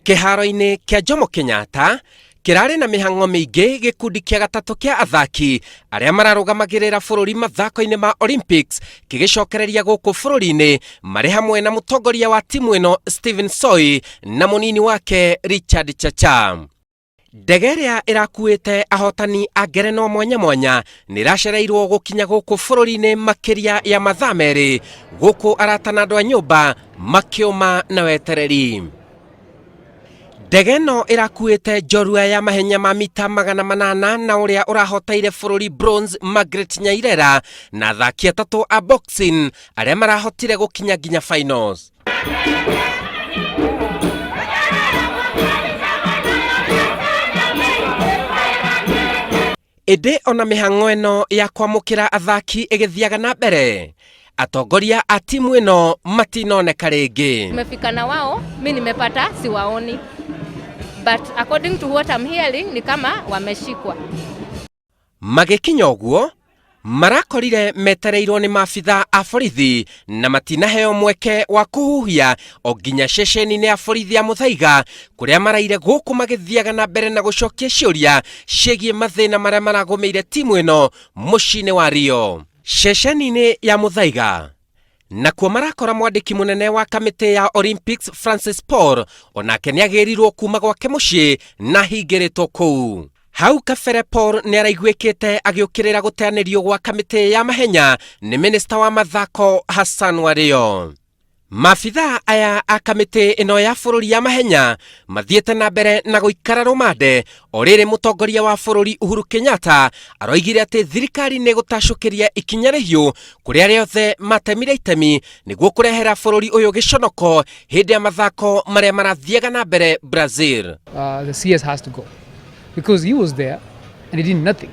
Kĩharo-inĩ kĩa Jomo Kenyatta kĩrarĩ na mĩhang'o mĩingĩ gĩkundi kĩa gatatũ kĩa athaki arĩa mararũgamagĩrĩra bũrũri mathako-inĩ ma Olympics kĩgĩcokereria gũkũ bũrũri-inĩ marĩ hamwe na mũtongoria wa timu ĩno Stephen Soi na mũnini wake Richard Chacha. Ndege ĩrĩa ĩrakuĩte ahotani a ngerenwa mwanya mwanya nĩ ĩracereirwo gũkinya gũkũ bũrũri-inĩ makĩria ya mathaa merĩ gũkũ arata na andũ a nyũmba makĩũma na wetereri. Ndege ĩno ĩrakuĩte njorua ya mahenya ma mita 800 na ũrĩa ũrahoteire bũrũri bronze Margaret Nyairera na athaki atatũ a boxing arĩa marahotire gũkinya nginya finals. Ĩndĩ ona mĩhang'o ĩno ya kwamũkĩra athaki ĩgĩthiaga na mbere, atongoria a timu ĩno matinoneka rĩngĩ. Tumefika na wao, mi nimepata siwaoni, but according to what I'm hearing ni kama wameshikwa. Magĩkinya ũguo, marakorire metereirwo nĩ maabitha a borithi na matinaheo mweke wa kũhuhia o nginya ceceni-inĩ ya borithi ya Muthaiga kũrĩa maraire gũkũ magĩthiaga na mbere na gũcokia ciũria ciĩgiĩ mathĩna marĩa maragũmĩire timu ĩno mũciĩ-inĩ wa Rio. Ceceni-inĩ ya Muthaiga nakuo marakora mwandĩki mũnene wa kamĩtĩ ya Olympics Francis Paul onake nĩagĩrirwo kuma gwake mũciĩ na ahingĩrĩtwo kũu. Hau kabere Paul nĩaraiguĩkĩte agĩũkĩrĩra gũteanĩrio gwa kamĩtĩ ya mahenya nĩ minista wa mathako Hassan Wario. Maabithaa aya a kamĩtĩ ĩno ya bũrũri ya mahenya mathiĩte na mbere na gũikara rũmande o rĩrĩ mũtongoria wa bũrũri Uhuru Kenyatta aroigire atĩ thirikari nĩ ĩgũtacũkĩria ikinya rĩhiũ kũrĩ arĩa othe matemire itemi nĩguo kũrehera bũrũri ũyũ gĩconoko hĩndĩ ya mathako marĩa marathiaga na mbere Brazil. The CS has to go because he was there and he did nothing.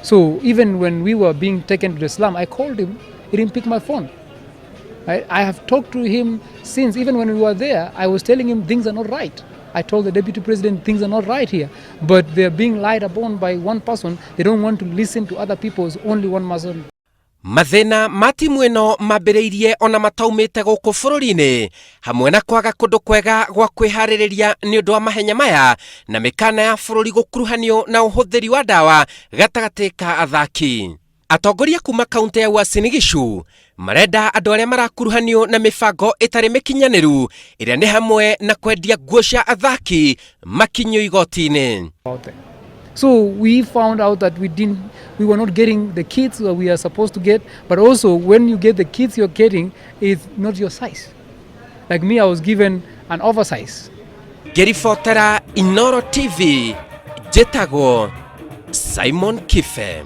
So even when we were being taken to the slum, I called him, he didn't pick my phone. I have talked to him since, even when we were there, I was telling him things are not right. I told the deputy president things are not right here, but they're being lied upon by one person. They don't want to listen to other people, it's only one person. Mathĩna ma timu ĩno mambĩrĩirie ona mataumĩte gũkũ bũrũri-inĩ hamwe na kwaga kũndũ kwega gwa kwĩharĩrĩria nĩ ũndũ wa mahenya maya na mĩkana ya bũrũri gũkuruhanio na ũhũthĩri wa ndawa gatagatĩ ka athaki. Atongoria kuma kaunti ya Uasin Gishu marenda andũ arĩa marakuruhanio na mĩbango ĩtarĩ mĩkinyanĩru ĩrĩa nĩ hamwe na kwendia nguo cia athaki makinyio igoti-inĩ. So we found out that we didn't, we were not getting the kits that we are supposed to get, but also when you get the kits you're getting, it's not your size. Like me, I was given an oversize. Ngĩribotera Inoro TV, njĩtagwo Simon Kibe.